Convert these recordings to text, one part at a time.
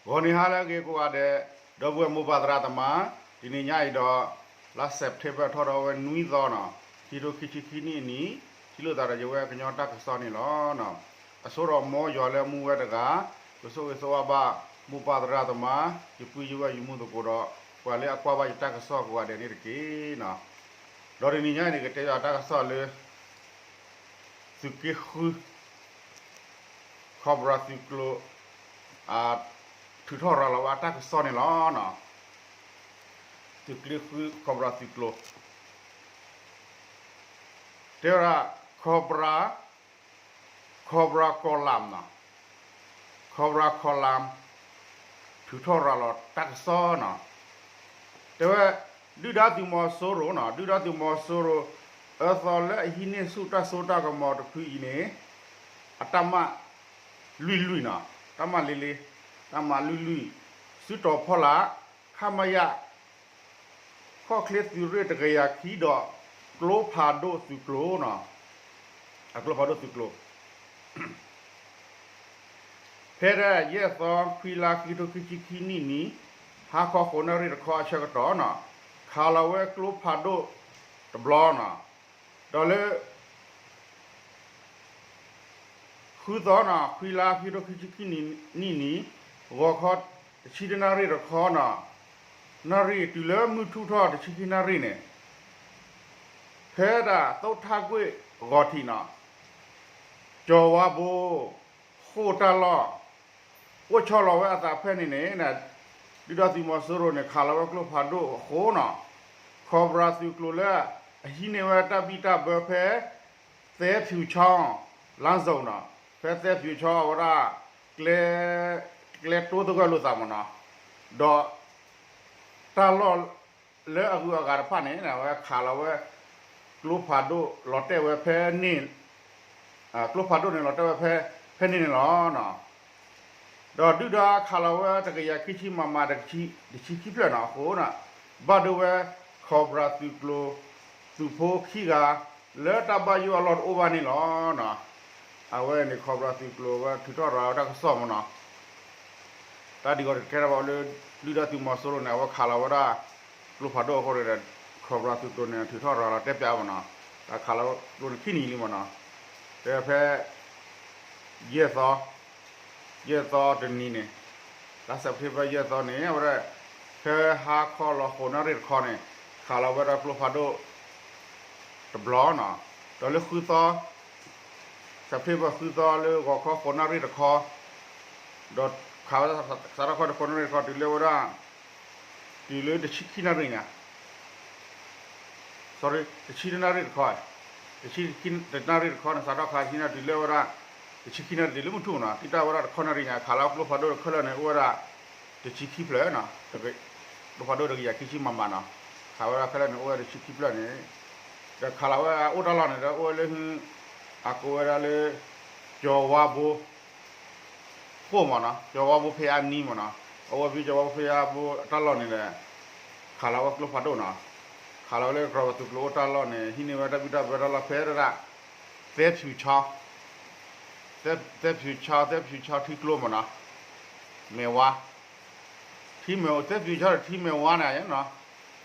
ဂီၤနံၤဟါလၢအဂ့ၤကိးဂၤဒဲး, ဒီပုၢ်ဝဲၢ်မိၢ်ပၢ်သရၣ်သမါ, တနံၤညါအံၤဒီး လါ September ထီၣ်ဒီးဝဲနွံသီနီၤ, ခံထိခံဆံခံနံၣ်အနံၤ, ထံၣ်လိာ်သးဒီးယဝဲကညီတၢ်ကစီၣ်န့ၣ်လီၤ. အဆိဒီးမ်ယွၤလၢအမူဝဲတဂၤ, ကဆိၣ်ဂ့ၤဆိၣ်ဝါဘၣ် မိၢ်ပၢ်သရၣ်သမါ, ယပုၢ်ယဝဲၢ်ယမူသကိးဒီး ပှၤလၢအကွၢ်ဘၣ်ယတၢ်ကစီၣ်ကိးဂၤဒဲးန့ၣ်တက့ၢ်နီၤ. ဒီးတနံၤညါအံၤန့ၣ် ကတဲယွၤတၢ်ကစီၣ်လၢ သုးက့ဃု Cobra သုးကျိၤ ထုးထီၣ်ရၤလီၤဝဲအတၢ်ကစီၣ်န့ၣ်လီၤ. သုးက့ဃု Cobra သုးကျိၤ တဲဝဲဒၣ် Cobra Cobra Column နီၤ, Cobra Column ထုးထီၣ်ရၤလီၤတၢ်ကစီၣ်နီၤ. တဲဝဲ ဒုၣ်ဒါသုးမီၤစိရိၤနီၤ, ဒုၣ်ဒါသုးမီၤစိရိၤ အၢသီလၢအဟံးန့ၢ်ဆူၣ်တၢ်စိတၢ်ကမီၤတဖုအံၤန့ၣ် အတၢ်မၤလွံၢ်လွံၢ်နီၤ, တၢ်မၤလ့လ့, တၢ်မၤလွံၢ်လွံၢ်, စုတီၤဖီလာ် ခမရ ခီၣ်ချ့သုးရ့ၣ်တကယၤခံဒီး ကျိဖးဒိၣ်သုးကျိၤနီၤ, အကျိဖးဒိၣ်သုးကျိၤ ဖဲဒၣ်ယဲၢ်သီ ခွံလါ ခံကထိခံဆံခံနံၣ်နံၤ ဟါခီဃိးနၣ်ရံၣ်တခီအဆၢကတီၢ်နီၤ, ခးလီၤဝဲကျိဖးဒိၣ်တဘျီနီၤ, ဒီးလၢ ဃုသီနီၤ ခွံလါ ခံကထိခံဆံခံနံၣ်နံၤ ဂီၤခီ တဆံတၢနၣ်ရံၣ်တခီနီၤ, နၣ်ရံၣ်တုၤလၢမုၢ်ထူၣ်ထီၣ်တဆံခံနၣ်ရံၣ်န့ၣ် ဖဲဒၣ်သိၣ်ထၣ်ကွ့ၢ်ဂီၤထံးနီၤ, ကၠီၤဝါဘိ ဃိၣ်တၢ်လီၢ် အိၣ်ဆီလီၤဝဲအသးဖဲန့ၣ်န့ၣ် ဒုၣ်ဒါသုးမီၤစိရိၤန့ၣ် ခးလီၤဝဲကျိဖးဒိၣ်အဃိနီၤ, Cobra သုးကျိၤလၢအဟံးန့ၢ်ဝဲတၢ်ဘံၣ်တၢ်ဘၢဖဲ သဲဖၠူၤဆီ လါစိၤနီၤ, ဖဲသဲဖၠူၤဆီအဝဲဒၣ် ကျဲ ကျဲတိသဂၢၢ်လိာ်သးမ့ၢ်နီၤ, ဒီး တၢ်လီၢ်လၢအဂုၤအဂၤတဖၣ်န့ၣ် အဝဲခးလီၤဝဲ ကျိဖးဒိၣ်လီၤတဲာ်ဝဲဖဲန့ၣ် ကျိဖးဒိၣ်န့ၣ်လီၤတဲာ်ဝဲဖဲ ဖဲန့ၣ်န့ၣ်လီၤ. ဒီးဒုၣ်ဒါခးလီၤဝဲတကယၤခံဆံ MM တဆံခံဖျၢၣ်နီၤအဃိ ဘၣ်ဒိဝဲ Cobra သုးကျိၤ သုးဖိခံဂၤ လၢတၢ်ဘၣ်ယိၣ်အလီၢ်တအိၣ်ဘၣ်န့ၣ်လီၤ. အဝဲန့ၣ် Cobra သုးကျိၤဝဲထုးထီၣ်ရၤဝဲတၢ်ကစီၣ်မ့ၢ်နီၤ, တၢ်ဒ်ဂီၤတကဲထီၣ်ဘၣ်လၢ ဒုၣ်ဒါသုးမီၤစိရိၤန့ၣ် အဝဲခးလီၤဝဲဒၣ် ကျိဖးဒိၣ်အဃိန့ၣ်ဒီး Cobra သုးကျိၤန့ၣ် ထုးထီၣ်ရၤလီၤတဲပၠးမ့ၢ်နီၤ, တၢ်ခးလီၤကျိန့ၣ်ခံနံၤလံမ့ၢ်နီၤ, တဲဖဲ ယဲၢ်သီ ယဲၢ်သီတနံၤန့ၣ်, လါ September ယဲၢ်သီန့ၣ် အဝဲဒၣ် ဖဲဟါခီလီၤဃိးနၣ်ရံၣ်တခီန့ၣ် ခးလီၤဝဲဒၣ်ကျိဖးဒိၣ် တဘျီနီၤ, ဒီးလၢဃုသီ September ဃုသီလၢဂီၤခီဃိးနၣ်ရံၣ်တခီ, ဒီးခးဝဲဒၣ်စးထီၣ်ခီတခီနၣ်ရံၣ်တခီ တုၤလၢဝဲဒၣ် တုၤလၢတဆံခံနၣ်ရံၣ်ညါ sorry တဆံတနၣ်ရံၣ်တခီ, တဆံတနၣ်ရံၣ်တခီန့ၣ် စးထီၣ်ခးဆံနၣ်တုၤလၢဝဲဒၣ် တဆံခံနၣ်ရံၣ်တုၤလၢမုၢ်ထူၣ်နီၤ, တုၤတၢ်ဝဲဒၣ်တခီနၣ်ရံၣ်ညါ ခးလီၤကျိဖးဒိၣ်ခဲလၢာ်န့ၣ် အိၣ်ဝဲဒၣ် တဆံခံဖျၢၣ်နီၤ, ကျိဖးဒိၣ်တကယၤခံဆံ MM နီၤ, ခးဝဲဒၣ်ခဲလၢာ်န့ၣ် အိၣ်ဝဲတဆံခံဖျၢၣ်န့ၣ်, ဒီးခးလီၤဝဲအိၣ်တၢ်လီၢ်န့ၣ်ဒီး အိၣ်ဝဲလၢဟု အကိးဝဲဒၣ်လၢ ကၠီၤဝါဘိ ဃိၣ်မ့ၢ်နီၤ, ကၠီၤဝါဘိဖဲအါနံၤမ့ၢ်နီၤ, အဝဲဖဲကၠီၤဝါဘိဖဲအါဘိအတၢ်လီၢ်န့ၣ်ဒီး ခးလီၤဝဲကျိဖးဒိၣ်နီၤ, ခးလီၤဝဲလၢ Cobra သုးကျိၤအိၣ်တၢ်လီၢ်န့ၣ် ဟံးန့ၢ်ဝဲတၢ်ဘံၣ်တၢ်ဘၢတၢ်လီၢ်ဖဲဒၣ် သဲဖၠူၤဆီ သဲဖၠူၤဆီ သဲဖၠူၤဆီထံကျိမ့ၢ်နီၤ, မဲာ်ဝါ ထံမဲာ် သဲဖၠူၤဆီဒီးထံမဲာ်ဝါန့ၣ်,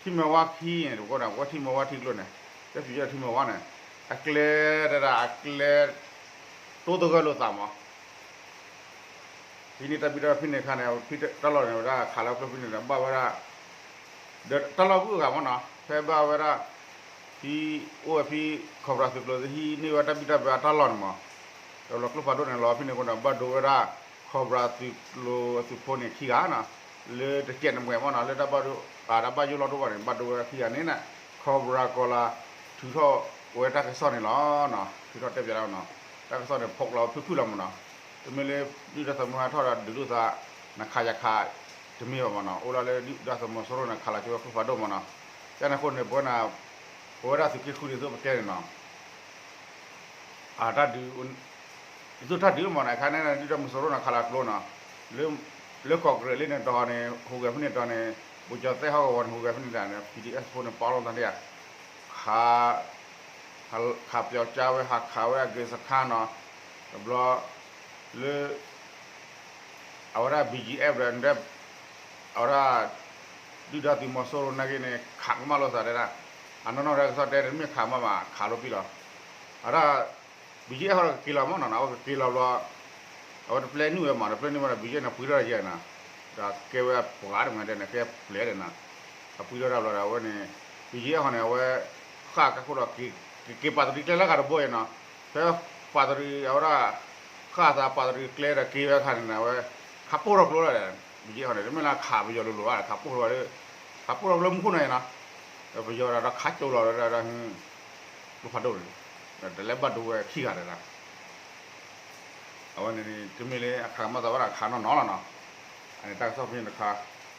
ထံမဲာ်ဝါခံန့ၣ် တကွၢ်န့ၣ် ကွၢ်ထံမဲာ်ဝါထံကျိန့ၣ်, သဲဖၠူၤဆီဒီးထံမဲာ်ဝါန့ၣ်, အကျဲတဒၣ်အကျဲ တိသဂၢၢ်လိာ်သးမး ဖဲန့ၣ်တၢ်ဘံၣ်တၢ်ဘၢဖဲန့ၣ်အခါန့ၣ် တၢ်လီၢ်န့ၣ်ဝဲဒၣ်ခးလီၤကျိဖဲန့ၣ်ဒီး ဘၣ်ဝဲဒၣ် ဒီးတၢ်လီၢ်ဘုၣ်အဂၤမ့ၢ်နီၤ, ဖဲဘၣ်ဝဲဒၣ် ဖဲအိၣ်ဝဲဖဲ Cobra သုးကျိၤဟံးန့ၢ်ဝဲတၢ်ဘံၣ်တၢ်ဘၢအတၢ်လီၢ်န့ၣ်မး, ဒီးလီၤကျိဖးဒိၣ်န့ၣ်လီၤဖဲန့ၣ်အဃိဒီး ဘၣ်ဒိဝဲဒၣ် Cobra သုးကျိၤအသုးဖိန့ၣ်ခံဂၤနီၤ, လၢတကဲးန့ၣ်မွဲမ့ၢ်နီၤ လၢတၢ်ဘၣ်ဒိ တၢ်ဘၣ်ယိၣ်လီၢ်တအိၣ်ဘၣ်န့ၣ် ဘၣ်ဒိဝဲခံဂၤန့ၣ်နီၤ, Cobra ကီၤလၤ ထုးထီၣ်ဝဲတၢ်ကစီၣ်န့ၣ်လီၤ, ထုးထီၣ်တဲပၠးလီၤနီၤ, တၢ်ကစီၣ်န့ၣ် ဖီၣ်လီၤဖုၣ်ဖုၣ်လီၤမ့ၢ်နီၤ, တမ့ၢ်လၢ ဒုၣ်ဒါသုးမီၤစိရိၤဟဲထီၣ်ဒီးဒုးလိာ်သး နခးယခး တမ့ၢ်ဘၣ်မ့ၢ်နီၤ, အိၣ်ဒၣ်လၢဒုၣ်ဒါသုးမီၤစိရိၤန့ၣ် ခးလီၤက့ၤဝဲကျိဖးဒိၣ်မ့ၢ်နီၤ, ကန့ၣ်အဃိန့ၣ် ပဝဲဒၣ် ပဝဲဒၣ်သုးက့ဃုန့ၣ် သုပတဲန့ၣ်နီၤ အတၢ်ဒုး သုတၢ်ဒုးမ့ၢ်နီၤ အခါန့ၣ် ဒုၣ်ဒါသုးမီၤစိရိၤန့ၣ် ခးလီၤကျိနီၤ, လၢ လၢကီၢ်ကရ့ၣ်လၢန့ၣ်တီၤန့ၣ် ဟူးဂဲၤဖဲန့ၣ်တီၤန့ၣ် ပူၤကၠီၤသဲဟီၣ်ကဝီၤန့ၣ် ဟူးဂဲၤဖဲန့ၣ်တၢ်န့ၣ် PDF ဖိန့ၣ် ပာ်လီၤသးန့ၣ် ခး ခးပၠီကၠါဝဲ ဟးခးဝဲအဂ့ၤစခါနီၤ, တဘျီ လၢ အဝဲဒၣ် ဘီၣ်ကၠံၣ်အဲၣ် ဒီး အဝဲဒၣ် ဒုၣ်ဒါသုးမီၤစိရိၤနာ်က့န့ၣ် ခးကမၣ်လိာ်သးတဲဒၣ်, အနီၢ်နီၢ်တၢ်ကစီၣ်တဲတမ့ၢ်ခးမၣ်ဘၣ် ခးလိာ်ပံာ်လီၤ. အဝဲဒၣ် ဘီၣ်ကၠံၣ်အဲၣ်ဃီဒီးကက့ၤလီၤမးနီၤ, အဝဲကက့ၤလီၤဘျီ အဝဲတပျဲနုာ်ဝဲမး တပျဲနုာ်ဝဲဒီး ဘီၣ်ကၠံၣ်အဲၣ်န့ၣ် ပှံထီၣ်တယဲၢ်နီၤ, ဒီးကဲဝဲပှၤတမၤဒဲးန့ၣ် ကဲပျဲဒဲးနီၤ, အပှံထီၣ်တဘျီဒီး အဝဲန့ၣ် ဘီၣ်ကၠံၣ်အဲၣ်ဃီန့ၣ် အဝဲ ဃၣ်ကၢ်ခိၣ်ဒီး က့ၤပာ်တရံးကျဲလၢဂၤတဘိအံၤနီၤ, ဖဲပာ်တရံးအဝဲဒၣ် ဃၣ်သးပာ်တရံးကျဲဒီးက့ၤဝဲအခါန့ၣ် အဝဲ ခးပိၢ်ထီၣ်ကျိလီၤဒီး ဘီၣ်ကၠံၣ်အဲၣ်ဃီန့ၣ် တမ့ၢ်လၢခးပယီၤလိၤလိၤဘၣ် ခးပိၢ်ထီၣ်ဝဲ ခးပိၢ်ထီၣ်ကျိလၢမူခိၣ်န့ၣ်နီၤ, ပယီၤဒီးခးကၠိလီၤဒီး ကျိဖးဒိၣ်န့ၣ် တလဲၤဘၣ်ဒိဝဲခံဂၤဒီး အဝဲန့ၣ် တမ့ၢ်လၢအခးကမၣ်သးဝဲဒၣ်ခးနီၢ်နီၢ်လီၤနီၤ, အန့ၣ်တၢ်ကစီၣ်ဖဲန့ၣ်တခါ,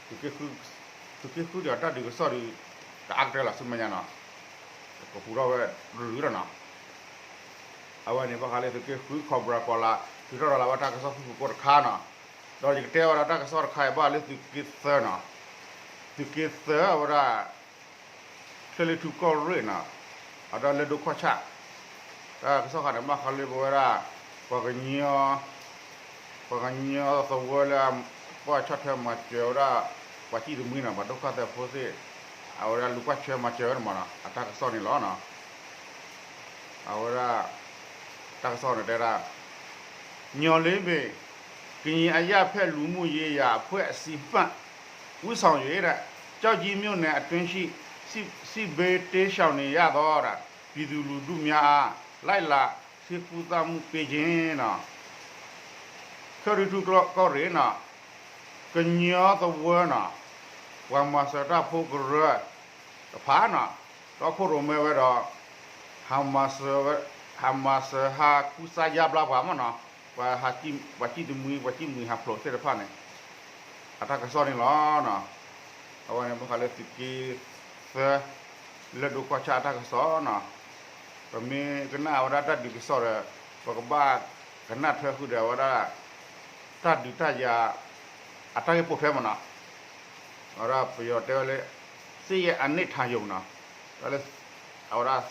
သုးက့ဃုဒီးတၢ်ဒုးကစီၣ်ဒီး ကအါကတၢၢ်လီၤဆူမဲာ်ညါနီၤ, ကဟူးထီၣ်ဝဲရူၤရူၤလီၤနီၤ, အဝဲန့ၣ်ဘၣ်ဃးလၢသုးက့ဃု Cobra ကီၤလၤ ထုးထီၣ်ဒီးလၢအဝဲတၢ်ကစီၣ်ဖုၣ်ဖုၣ်ကိၢ်တခါနီၤ, ဒီးယကတဲဝဲဒၣ်တၢ်ကစီၣ်တခါအံၤဘၣ်ဃးလၢသုးက့သၢနီၤ, သုးက့သၢအဝဲဒၣ် ချၢၣ်လွံၢ်ထူၣ်ကီၢ်ရ့ၣ်နီၤ, အဝဲဒၣ်လၢၢ်ဒိၣ်ကီၢ်ဆၣ်, တၢ်ကစီၣ်ခါန့ၣ် ဘၣ်ဃးလၢပဝဲဒၣ် ပှၤကညီ ပှၤကညီသဝၢလၢ ပှၤဆီၣ်ထွဲမၤစၢၤဝဲဒၣ် ပှၤစံၣ်တမှံနီၤ, ပှၤဒိၣ်ကီၢ်သဲးဖိသ့ၣ်, အဝဲဒၣ်လူၤကွၢ်ဆၢမၤစၢၤဝဲန့ၣ်မးနီၤ, အတၢ်ကစီၣ်န့ၣ်လီၤနီၤ, အဝဲဒၣ် တၢ်ကစီၣ်န့ၣ်တဲဒၣ် ညော်လင်းပင် ကရင်အရပ်ဖက်လူမှုရေးရာအဖွဲ့အစည်းမှ ဦးဆောင်၍ ကျောက်ကြီးမြို့နယ်အတွင်းရှိ စစ်စစ်ဘေးတိမ်းရှောင်နေရသော ပြည်သူလူထုများအား လိုက်လံဆေးကုသမှုပေးခြင်းနီၤ, ချၢၣ်လွံၢ်ထူၣ်ကီၢ်ရ့ၣ်နီၤ, ကညီသဝၢနီၤ, ပှၤမၤစၢၤတၢ်ဖိကရၢ တဖၣ်နီၤ, ဒီးခိၣ်ရိၣ်မဲဝဲဒီး ဟးမၤစၢၤဝဲ ဟးမၤစၢၤဟးကူစါယါဘျါပှၤမးနီၤ, ပှၤဟး ပှၤစံၣ်တမှံ ပှၤစံၣ်မှံဟးဖျိးသ့ၣ်တဖၣ်န့ၣ် အတၢ်ကစီၣ်န့ၣ်လီၤ. အဝဲန့ၣ်ဘၣ်ဃးလၢသုးက့သၢ လၢၢ်ဒိၣ်ကီၢ်ဆၣ်အတၢ်ကစီၣ်နီၤ, ပမ့ၢ်ကနၣ်အဝဲဒၣ်တၢ်ဒုးကစီၣ်ဒီး ပကဘၣ်ကနၣ်ထွဲဃုာ်ဒီးအဝဲဒၣ် တၢ်ဒုးတၢ်ယၤ အတၢ်ဂ့ၢ်ပိာ်ထွဲမးနီၤ, အဝဲဒၣ်ပယီၤတဲဝဲလၢ စစ်ရဲ့အနုတ်ထံရုံးနီၤ, တၢ်လၢ အဝဲဒၣ်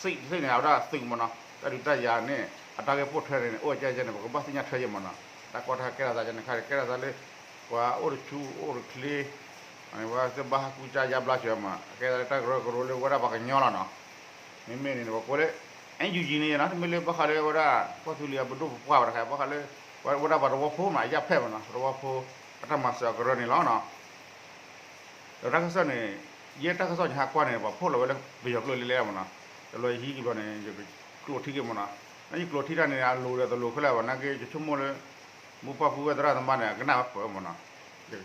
စစ် သ့ၣ်န့ၣ် အဝဲဒၣ်သုးမးနီၤ, တၢ်ဒုးတၢ်ယၤန့ၣ် အတၢ်ဂ့ၢ်ပိာ်ထွဲန့ၣ် အိၣ်ကဲကဲန့ၣ် ပကဘၣ်သ့ၣ်ညါထွဲယဲၢ်မးနီၤ, တၢ်ကီတၢ်ခဲကဲထီၣ်သးကဲန့ၣ် ခါကဲထီၣ်သးလၢ ပှၤအိၣ်တဆူအိၣ်တချ့ ဝဲသ့ၣ်ဘၣ်ဟးကူစါယါဘျါစၢၤမး အကဲသးလၢတၢ်ကရၢကရိလၢဝဲဒၣ်ပှၤကညီလီၤနီၤ, မ့မ့ၢ်န့ၣ် ပကိးလၢ NUG န့ၣ်နီၤ, တမ့ၢ်လၢဘၣ်ဃးလၢဝဲဒၣ် ကီၢ်သူလ့ၤအပဒိၣ်ပပှၢ်ဘၣ်တခါ ဘၣ်ဃးလၢ ဝဲဒၣ်ပှၤသဝီဖိမး အယၢ်ဖဲးမးနီၤ, သဝီဖိ အတၢ်မၤစၢၤအကရၢန့ၣ်လီၤနီၤ. ဒီးတၢ်ကစီၣ်န့ၣ် ယဲတၢ်ကစီၣ်ယဟးကွၢ်န့ၣ် ပှၤဖီၣ်လီၤဝဲလၢပယီၤကျိာ်လဲၤလဲၤမးနီၤ, တဘျီယဟံးကဘျီန့ၣ် ယကျိာ်ထံက့ၤမးနီၤ, နယကျိာ်ထံတၢ်န့ၣ် အလိၤဒီးတလိၤခဲလၢာ်ဘၣ် နာ်က့ ယဆိကမိၣ်လၢ မိၢ်ပၢ်ဖုဝဲသရၣ်သမါန့ၣ် အကနၣ်ဝဲပၢၢ်မးနီၤ,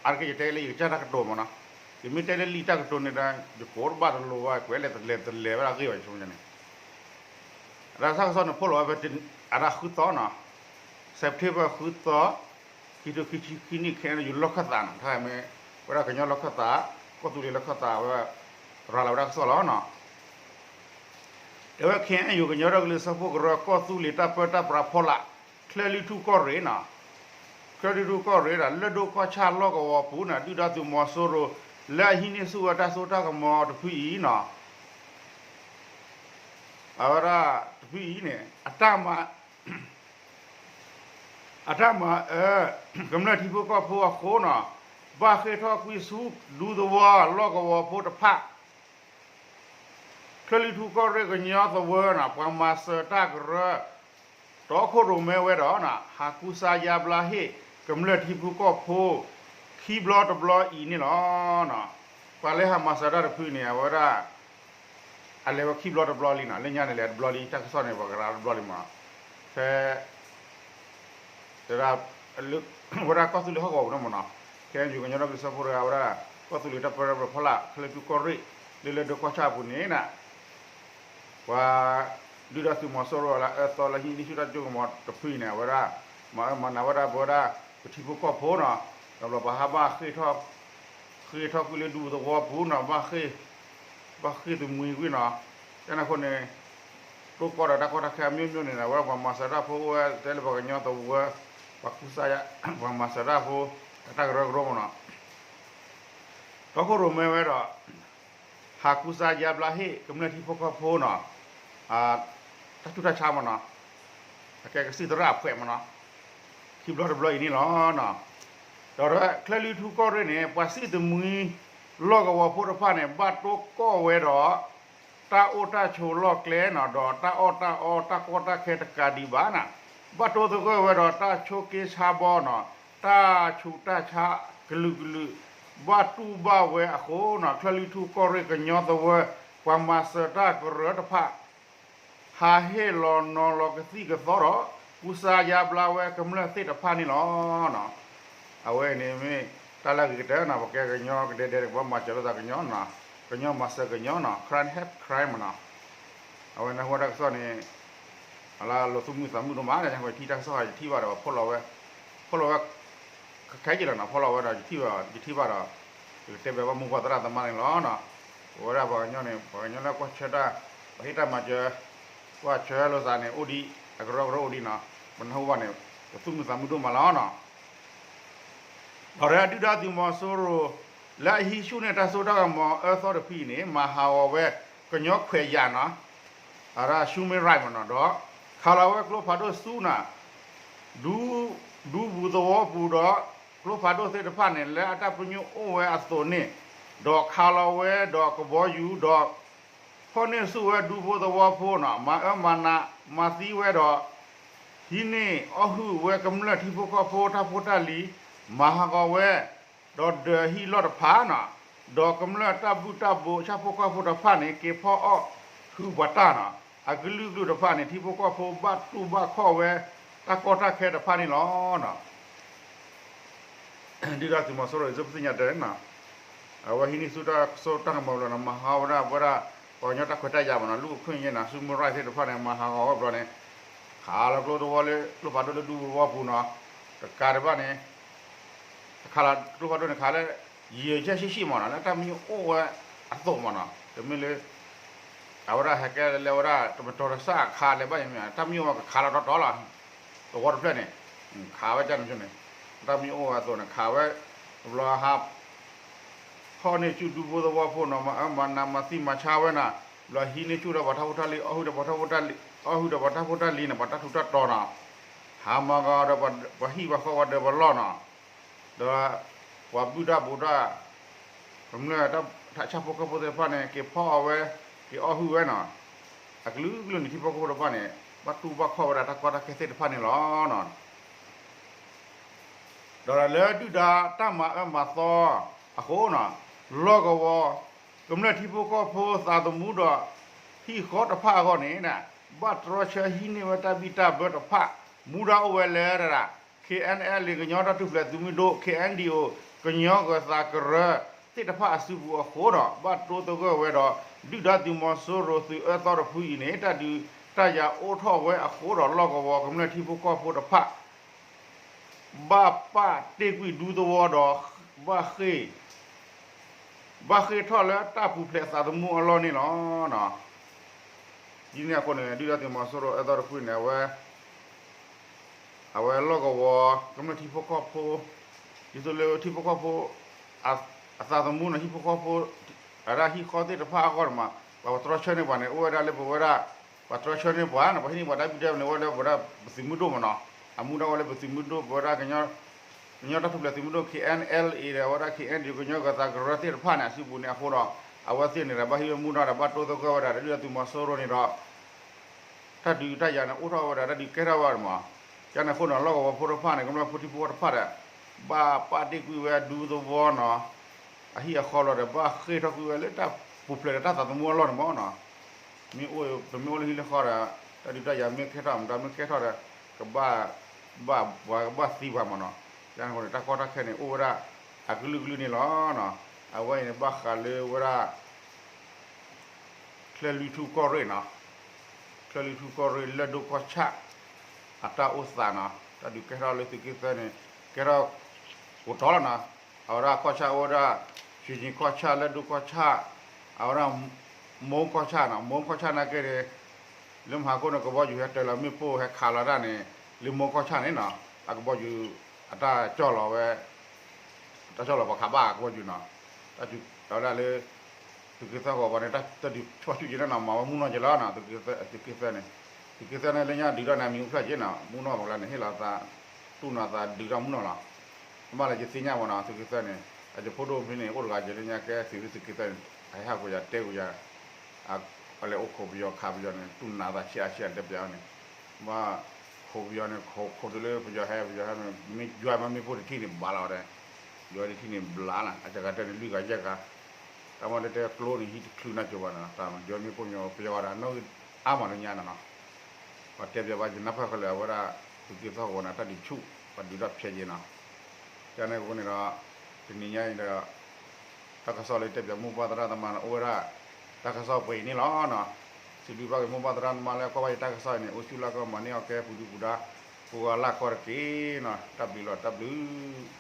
အါတက့ၢ်ယတဲလၢယကစၢ်တၢ်ကတိၤမးနီၤ, ယမ့ၢ်တဲလၢလံာ်တၢ်ကတိၤန့ၣ်ဒီး ယကိးတဘၣ်တလိၤဘၣ် ကွဲးလဲၣ်တလဲၤတလဲၤဝဲဒၣ်အဂ့ၢ်ဘၣ် ယဆိကမိၣ်န့ၣ် ဒီးတၢ်ကစီၣ်န့ၣ် ဖီၣ်လီၤဝဲဖဲ အတၢ်ဃုသီနီၤ, September ဃုသီ, ခံထိခံဆံခံနံၣ် ခဲအံၤ ယလီၢ်ခၢၣ်သးနီၤ, တၢ်မ့ၢ် ဝဲဒၣ်ကညီလီၢ်ခၢၣ်သး, ကီၢ်သူလ့ၤလီၢ်ခၢၣ်သးဝဲ ရၤလီၤဝဲဒၣ်ကစီၣ်လီၤနီၤ. တဲဝဲ KNU ကညီဒီကလုာ်စၢဖှိၣ်ကရၢ ကီၢ်သူလ့ၤတၢ်ပၢတၢ်ပြးဖီလာ် ချၢၣ်လွံၢ်ထူၣ်ကီၢ်ရ့ၣ်နီၤ, ချၢၣ်လွံၢ်ထူၣ်ကီၢ်ရ့ၣ်ဒီး လၢၢ်ဒိၣ်ကီၢ်ဆၣ်လီၢ်ကဝီၤပူၤန့ၣ် ဒုၣ်ဒါသုးမီၤစိရိၤ လၢအဟံးန့ၢ်ဆူၣ်ဝဲတၢ်စိတၢ်ကမီၤတဖုအံၤနီၤ အဝဲဒၣ်တဖုအံၤန့ၣ် အတၢ်မၤ အတၢ်မၤအၢ ကမျၢၢ်ထံဖိကီၢ်ဖိအဃိနီၤ, ဘၣ်ဃ့ၢ်ထီၣ်ကွံာ်ဆူဒူသဝီလီၢ်ကဝီၤဖိတဖၣ် ချၢၣ်လွံၢ်ထူၣ်ကီၢ်ရ့ၣ်ကညီသဝၢနီၤ ပှၤမၤစၢၤတၢ်ကရၢ တီခိၣ်ရိၣ်မဲဝဲဒီးနီၤ ဟးကူစါယါဘျါဟ့ၣ် ကမျၢၢ်ထံဖိကီၢ်ဖိ ခံဘျီတဘျီအံၤန့ၣ်လီၤ. ပှၤလၢဟးမၤစၢၤတၢ်တဖုန့ၣ် အဝဲဒၣ် အလဲၤဝဲခံဘျီတဘျီလံနီၤ, လၢညါန့ၣ် လဲၤတဘျီလံ တၢ်ကစီၣ်န့ၣ် ပှၤကရၤတဘျီလံမး, ဖဲ တဲဒၣ် ဝဲဒၣ်ကီၢ်သူလ့ၤဟီၣ်ကဝီၤပူၤန့ၣ်မးနီၤ, ခဲအံၤကညီဒီကလုာ်စၢဖှိၣ်တဂၤဝဲဒၣ် ကီၢ်သူလ့ၤတၢ်ပၢတၢ်ပြးဖီလာ် ချၢၣ်လွံၢ်ထူၣ်ကီၢ်ရ့ၣ် လၢလၢၢ်ဒိၣ်ကီၢ်ဆၣ်အပူၤန့ၣ် ပှၤ ဒုၣ်ဒါသုးမီၤစိရိၤလၢအၢသီလၢဟံးန့ၢ်ဆူၣ်တၢ်စိကမီၤတဖုအံၤန့ၣ် အဝဲဒၣ် မၤအၢမၤနးဝဲဒၣ်ပဝဲဒၣ် ပထံဖိကီၢ်ဖိနီၤ, ဒီးဘျီပှၤဟးဘၣ်ဃ့ၢ်ထီၣ် ဃ့ၢ်ထီၣ်ကွံာ်လၢဒူသဝီပူၤနီၤ, ဘၣ်ဃ့ၢ် ဘၣ်ဃ့ၢ်သမံကွံာ်နီၤ, ကန့ၣ်အဃိန့ၣ် တိၢ်ကီၢ်ဒီးတၢ်ကီတၢ်ခဲအမျိုးမျိုးန့ၣ် အဝဲပှၤမၤစၢၤတၢ်ဖိအိၣ်ဝဲ တဲလၢပှၤကညီသဝီ ပှၤကူစါယါ ပှၤမၤစၢၤတၢ်ဖိ အတၢ်ကရၢကရိမးနီၤ, တီခိၣ်ရိၣ်မဲဝဲဒီး ဟးကူစါယါဘျါဟ့ၣ် ကမျၢၢ်ထံဖိကီၢ်ဖိနီၤ, တၢ်ဆူးတၢ်ဆါမးနီၤ, အကဲကစံၣ်သရၣ်အဖှဲးမးနီၤ, ခံဘျီတဘျီအံၤန့ၣ်လီၤ. ဒီးချၢၣ်လွံၢ်ထူၣ်ကီၢ်ရ့ၣ်န့ၣ် ပှၤစံၣ်သမံ လီၢ်ကဝီၤဖိတဖၣ်န့ၣ် ဘၣ်တိၢ်ကီၢ်ဝဲဒီး တၢ်အိၣ်တၢ်ဆိးလီၢ်ကျဲနီၤ ဒီးတၢ်အီၣ်တၢ်အီတၢ်ကီတၢ်ခဲတကးဒံးဘၣ်နီၤ, ဘၣ်တိၢ်သဂၢၢ်ဝဲဒီးတၢ်ဆိးက့ဆါဘီနီၤ, တၢ်ဆူးတၢ်ဆါကလုာ်ကလုာ် ဘၣ်တူၢ်ဘၣ်ဝဲအဃိနီၤ ချၢၣ်လွံၢ်ထူၣ်ကီၢ်ရ့ၣ်ကညီသဝၢ ပှၤမၤစၢၤတၢ်ကရၢတဖၣ် ဟးဟ့ၣ်လီၤနီၤလီၤကသံၣ်ကသီဒီး ကူစါယါဘျါဝဲကမျၢၢ်သ့ၣ်တဖၣ်န့ၣ်လီၤ. အဝဲန့ၣ်မ့ၢ်တၢ်လၢအဂ့ၤကတၢၢ်နီၤ ပကဲကညီကဒဲဒဲ ပကဘၣ်မၤစၢၤလိာ်သးကညီနီၤ, ကညီမၤစၢၤကညီနီၤ crime help crime နီၤ. အဝဲနၢ်ဟူတၢ်ကစီၣ်န့ၣ် အလၢလိာ်သူၣ်မုာ်သးမုာ်ဒိၣ်မး ယထံၣ်တၢ်ကစီၣ်ယထံၣ်ဘၣ်ဒီး ဖီၣ်လီၤဝဲ ဖီၣ်လီၤဝဲ ခဲက့လီၤနီၤ ဖီၣ်လီၤဝဲဒီး ယထံၣ်ဘၣ်ဒီး ယကတဲဘၣ်ဘၣ်မိၢ်ပှၢ်သရၣ်သမါန့ၣ်လီၤ. ပဝဲဒၣ်ပှၤကညီန့ၣ် ပှၤကညီလၢကွၢ်ဆၢတၢ် ပှၤဟ့ၣ်တၢ်မၤစၢၤ ကွၢ်ဆၢလိာ်သးန့ၣ် အိၣ်ဒံး အကရၢကရိအိၣ်ဒံးနီၤ, ပနၢ်ဟူဘၣ်န့ၣ် ပသူၣ်မုာ်သးမုာ်ဒိၣ်မးလီၤနီၤ. ဒီးဒုၣ်ဒါသုးမီၤစိရိၤ လၢအဟံးဆူၣ်န့ၢ်တၢ်စိတၢ်ကမီၤအၢသီတဖုအံၤန့ၣ် မၤဟးဂီၤဝဲ ကညီခွဲးယာ်နီၤ, အဝဲဒၣ် human right မနီၤ ဒီး ခးလီၤဝဲကျိဖးဒိၣ်ဆူနီၤ ဒူ ဒူပူၤသဝီပူၤဒီး ကျိဖးဒိၣ်သ့ၣ်တဖၣ်န့ၣ် လၢအတၢ်ပညိၣ်အိၣ်ဝဲအသိးန့ၣ် ဒီးခးလီၤဝဲဒီးကဘီယူၤဒီး ဖီၣ်န့ၢ်ဆူၣ်ဝဲဒူဖိသဝီဖိနီၤ မၤအၢမၤနးမၤသံဝဲဒီး ဟံးန့ၢ်အီၣ်ဟုၣ်ဝဲကမျၢၢ်ထံဖိကီၢ်ဖိတၢ်ဖိတၢ်လံၤ မၤဟးဂီၤဝဲ ဒီးဒၢးဟံၣ်လီၢ်တဖၣ်နီၤ, ဒီးကမျၢၢ်တၢ်ဘုၣ်တၢ်ဘိဆၣ်ဖိကီၢ်ဖိတဖၣ်န့ၣ် က့ၤဖီၣ်အီၣ်ဟုၣ်ပှၤတၢ်နီၤ, အကလုာ်ကလုာ်တဖၣ်န့ၣ် ထံဖိကီၢ်ဖိဘၣ်တူၢ်ဘၣ်ခီၣ်ဝဲ တၢ်ကီတၢ်ခဲတဖၣ်န့ၣ်လီၤ. ဒုၣ်ဒါသုးမီၤစိရိၤအံၤ ပသ့ၣ်ညါတဲနီၤ, အဝဲဟံးန့ၢ်ဆူၣ်တၢ်စိတၢ်ကမီၤဘျီနီၤ မၤဟးဂီၤဝဲဒၣ်ပဝဲဒၣ် ပှၤကညီတၢ်ခွဲးတၢ်ယာ်မနီၤ လူ့အခွင့်အရေးနီၤ human right သ့ၣ်တဖၣ်န့ၣ် မၤဟးဂီၤဝဲဘျီန့ၣ် ခးလီၤကျိသဝီလၢကျိဖးဒိၣ်လၢဒူပူၤသဝီပူၤနီၤ, တကးဒံးဘၣ်န့ၣ် တခးလီၤကျိဖးဒိၣ်န့ၣ် ခးလၢ ရည်ရွယ်ချက်ရှိရှိမနီၤ လၢတၢ်မံအိၣ်ဝဲအသိးမနီၤ တမ့ၢ်လၢ အဝဲဒၣ်ဟဲကဲလၢဝဲဒၣ် တမတီၤတစၢ်အခါလဲၤဘၣ်န့ၣ် တၢ်မံအိၣ်ဝဲကခးလီၤတီတီလီၤ, သဝီတဖျၢၣ်န့ၣ် ခးဝဲဒ်န့ၣ်န့ၣ် တၢ်မံအိၣ်ဝဲအသိးန့ၣ် ခးဝဲ တဘျီဟး ဖီၣ်န့ၢ်ဆူၣ်ဒူဖိသဝီဖိနီၤ မၤအၢမၤနးမၤသံမၤဆါဝဲနီၤ, ဘျီဟံးန့ၢ်ဆူၣ်ဒီးပှၤတၢ်ဖိတၢ်လံၤ အီၣ်ဟုၣ်ဒီးပှၤတၢ်ဖိတၢ်လံၤ အီၣ်ဟုၣ်ဒီးပှၤတၢ်ဖိတၢ်လံၤန့ၣ် ပှၤတၢ်ထူးတၢ်တီၤနီၤ, ဟးမၤဂီၤဒီးပှၤဟံၣ်ပှၤဃီပှၤဒၢးပှၤလီၢ်နီၤ, ဒီးပှၤဘုၣ်တၢ်ဘိးတၢ် ကမျၢၢ်တၢ်ဆၣ်ဖိကီၢ်ဖိသ့ၣ်တဖၣ်န့ၣ် က့ၤဖီၣ်အီၣ်ဝဲ က့ၤအီၣ်ဟုၣ်ဝဲနီၤ, အကလုာ်ကလုာ်န့ၣ် ထံဖိကီၢ်ဖိတဖၣ်န့ၣ် ဘၣ်တူၢ်ဘၣ်ခီၣ်ဝဲဒၣ်တၢ်ကီတၢ်ခဲသ့ၣ်တဖၣ်န့ၣ်လီၤ. ဒီးလၢဒုၣ်ဒါတၢ်မၤအၢမၤသီအဃိနီၤ, လီၢ်ကဝီၤ ကမျၢၢ်ထံဖိကီၢ်ဖိသးသမူဒီး ဟံၣ်ဃီတဖၣ်အဂီၢ်န့ၣ် ဘၣ်တြီဆၢဟံးန့ၢ်ဝဲတၢ်ဘံၣ်တၢ်ဘၢတဖၣ် မူဒါအိၣ်ဝဲလၢ ခ့ၣ်အဲၣ်အဲၣ်လ် ကညီတၢ်ထူၣ်ဖျဲးသုးမုၢ်ဒိၣ် ခ့ၣ်အဲၣ်ဒံၣ်အိၣ် ကညီဂၢၤသးကရၢသ့ၣ်တဖၣ်အစုပူၤအဃိဒီး ဘၣ်တိၢ်သဂၢၢ်ဝဲဒီး ဒုၣ်ဒါသုးမီၤစိရိၤသုးအၢသီတဖုအံၤန့ၣ် တၢ်ဒုးတၢ်ယၤအိၣ်ထီၣ်ဝဲအဃိဒီး လီၢ်ကဝီၤကမျၢၢ်ထံဖိကီၢ်ဖိတဖၣ် ဘၣ်ပာ်တ့ၢ်ကွံာ်ဒူသဝီဒီး ဘၣ်ဃ့ၢ် ဘၣ်ဃ့ၢ်ထီၣ်လၢတၢ်ပူၤဖျဲးသးသမူအလီၢ်န့ၣ်လီၤ. ဒ်န့ၣ်အဃိန့ၣ် ဒုၣ်ဒါသုးမီၤစိရိၤအၢသီတဖုန့ၣ် အဝဲ အဝဲလီၢ်ကဝီၤ ကမျၢၢ်ထံဖိကီၢ်ဖိ ဒ်သိးလၢထံဖိကီၢ်ဖိ အသးသမူန့ၣ် ထံဖိကီၢ်ဖိ အဝဲဒၣ်ဟံၣ်ဃီသ့ၣ်တဖၣ်အဂီၢ်န့ၣ်မး ပှၤတြီဆၢန့ၢ်ပှၤန့ၣ် အိၣ်ဝဲဒၣ်လၢပဝဲဒၣ် ပှၤတြီဆၢန့ၢ်ပှၤန့ၣ် ပှၤဟံးန့ၢ်ပှၤတၢ်ဘံၣ်တၢ်ဘၢန့ၣ် အိၣ်ဝဲလၢပဝဲဒၣ်ပသုးမုၢ်ဒိၣ်မးနီၤ အမူဒါအိၣ်လၢပသုးမုၢ်ဒိၣ် ပဝဲဒၣ် ကညီတၢ်ထူၣ်ဖျဲးသုးမုၢ်ဒိၣ် ခ့ၣ်အဲၣ်အဲၣ်လ်အ့ဒီး အဝဲဒၣ် ခ့ၣ်အဲၣ်ဒံၣ် ကညီဂၢၤသးကရၢသ့ၣ်တဖၣ်န့ၣ် အစုပူၤန့ၣ်အဃိဒီး အဝဲသ့ၣ်န့ၣ်ဒီး ဘၣ်ဟံးဝဲမူဒါဒီး ဘၣ်တိၢ်သဂၢၢ်ဝဲဒၣ်ဒီး ဒုၣ်ဒါသုးမီၤစိရိၤန့ၣ်ဒီး တၢ်ဒုးတၢ်ယၤန့ၣ် အိၣ်ထီၣ်ဝဲဒၣ် တၢ်ဒုးကဲထီၣ်ဝဲဒၣ်မး, ကန့ၣ်အဃိန့ၣ် လီၢ်ကဝီၤဖိတဖၣ်န့ၣ် ကမျၢၢ်ဖိထံဖိကီၢ်ဖိတဖၣ်ဒီး ဘၣ်ပာ်တ့ၢ်ကွံာ်ဝဲဒူသဝီနီၤ, အဟံၣ်အဃီလီၤဒီး ဘၣ်ဃ့ၢ်ထီၣ်ကွံာ်ဝဲလၢတၢ်ပူၤဖျဲးဒီးတၢ်သးသမူအလီၢ်န့ၣ်မးနီၤ, မ့ၢ်အိၣ် ပမ့ၢ်အိၣ်လၢဟံၣ်လၢဃီဒီး တၢ်ဒုးတၢ်ယၤမ့ၢ်ကဲထီၣ် မတၤမ့ၢ်ကဲထီၣ်ဒီး ကဘၣ် ဘၣ်ပှၤကဘၣ်သံပှၤမးနီၤ, ကန့ၣ်အဃိန့ၣ် တၢ်ကီတၢ်ခဲန့ၣ် အိၣ်ဝဲဒၣ် အကလုာ်ကလုာ်န့ၣ်လီၤ. အဝဲအံၤန့ၣ် ဘၣ်ဃးလၢဝဲဒၣ် ချၢၣ်လွံၢ်ထူၣ်ကီၢ်ရ့ၣ်နီၤ, ချၢၣ်လွံၢ်ထူၣ်ကီၢ်ရ့ၣ် လၢၢ်ဒိၣ်ကီၢ်ဆၣ် အတၢ်အိၣ်သးနီၤ, တၢ်ဒုးကဲထီၣ်လၢသုးက့သၢန့ၣ် ကဲထီၣ် ကိးတီၤလီၤနီၤ, အဝဲဒၣ်ကီၢ်ဆၣ်အိၣ်ဝဲဒၣ် ရွှေကျင်ကီၢ်ဆၣ် လၢၢ်ဒိၣ်ကီၢ်ဆၣ်, အဝဲဒၣ် မိန်းကီၢ်ဆၣ်နီၤ, မိန်းကီၢ်ဆၣ်နာ်က့န့ၣ် လၢမဟါခိၣ်န့ၣ် ကဘီယူၤဟဲတၢၤလီၤမ့ၣ်ပိၢ်ဟဲခးလီၤတၢ်န့ၣ် လၢမိန်းကီၢ်ဆၣ်န့ၣ်နီၤ, အကဘီယူၤ အတၢ်ကၠီၣ်လီၤဝဲ တၢ်ကၠီၣ်လီၤပှၤခးဘၣ်ကဘီယူၤနီၤ, တၢ်ဒုး အဝဲဒၣ်လၢ သုးက့သၢဂီၤဘၣ်န့ၣ် တၢ်ဒုးဆီၣ်ဆူၣ်က့ၤန့ၣ်နီၤ, မၤဝဲမုၢ်နီၢ်က့ၤလီၤနီၤ, သုးက့သၢန့ၣ်, သုးက့သၢန့ၣ် လၢညါဒုးထီၣ်န့ၣ် အမံၤအိၣ်ဖျဲၣ်က့ၤနီၤ, မုၢ်နီၢ်ပကလၢန့ၣ် ဟ့ၣ်လီၤသး တူၢ်နးသးဒုးတၢ်မုၢ်နီၤလီၤ. ဘၣ်လၢယသ့ၣ်ညါမးနီၤ သုးက့သၢန့ၣ် အယဖိဒိၣ်ဖဲန့ၣ် အိၣ်တဂၤကဲလၢညါကဲသုးရ့ၣ်သုးက့သၢန့ၣ် အဟဲဟးကွံာ်ယၤတဲကွံာ်ယၤ အလဲၤအိၣ်ခိးပယီၤခးပယီၤန့ၣ် တူၢ်နးသးဆံးအါဆံးအါတဲပျးအီၤန့ၣ် ဘၣ်ခိးပယီၤန့ၣ် ခိးတုၤလၢပယီၤဟဲ ပယီၤဟဲ မ့ၢ်ယွၤမ့ၢ်ဖိတထံၣ်န့ၣ် ဘျါလီၤဝဲဒၣ် ယွၤတထံၣ်န့ၣ်ဘျါလီၤ အစှၤဂၤတဲန့ၣ် လွံၢ်ဂၤယဲၢ်ဂၤ တၢ်မ့ၢ်တဲတဲကျိန့ၣ် ဟံၣ်တချုးနီတစိၤဘၣ်နီၤ တၢ်ယွၤမ့ၢ်ဖိညီပယီၤဝဲဒၣ် နီၣ်ဂံၢ်အါမးလၢညါနီၤနီၤ ပှၤတဲပျးဘၣ်ယနၢ်ပၢၢ်ခဲလၢာ်အဝဲဒၣ် သုးက့သီၣ်ကဝီၤန့ၣ် တၢ်ဒုးဆူၣ် ပှၤဒုးထီၣ်ဖျဲးက့ၤနီၤ ကန့ၣ်အဃိန့ၣ်ဒီး တနံၤညါအံၤဒီး တၢ်ကစီၣ်လၢတဲပျးမိၢ်ပၢ်သရၣ်သမါန့ၣ် အိၣ်ဝဲဒၣ် တၢ်ကစီၣ်ပှဲၤအံၤန့ၣ်လီၤနီၤ စံးဘျုးဘၣ်က့ၤမိၢ်ပၢ်သရၣ်သမါလၢကွၢ်ဘၣ်ယတၢ်ကစီၣ်အံၤန့ၣ် အိၣ်ဆူၣ်လၢကမၤန့ၢ်အီၣ်ကဲပူၤဒုပူၤဒါ ကိးဂၤလၢ်ကီတက့ၢ်နီၤ တၢ်ဘျုးလီၤ တၢ်ဘျုး